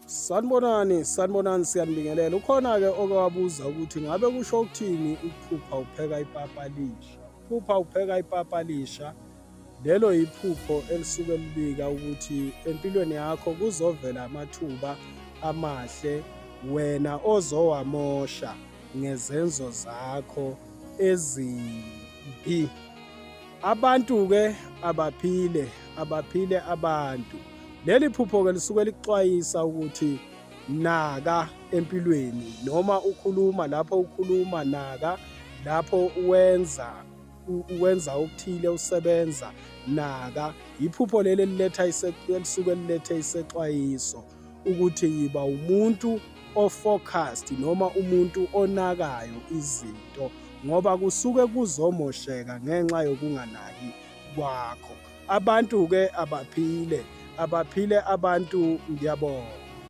Sanibonani, sanibonani siyanibingelela. Ukhona-ke oke wabuza ukuthi ngabe kusho ukuthini ukuphupha upheka ipapa lisha. Ukuphupha upheka ipapa lisha lelo yiphupho elisuke libika ukuthi empilweni yakho kuzovela amathuba amahle wena ozowamosha ngezenzo zakho ezimbi. Abantu-ke abaphile, abaphile abantu. Leli phupho-ke lisuke likuxwayisa ukuthi naka empilweni noma ukhuluma lapho ukhuluma naka lapho wenza wenza okuthile usebenza naka iphupho leli eliletha elisuke lilethe isexwayiso ukuthi yiba umuntu o-focused noma umuntu onakayo izinto ngoba kusuke kuzomosheka ngenxa yokunganaki kwakho. Abantu-ke abaphile, abaphile abantu ngiyabonga.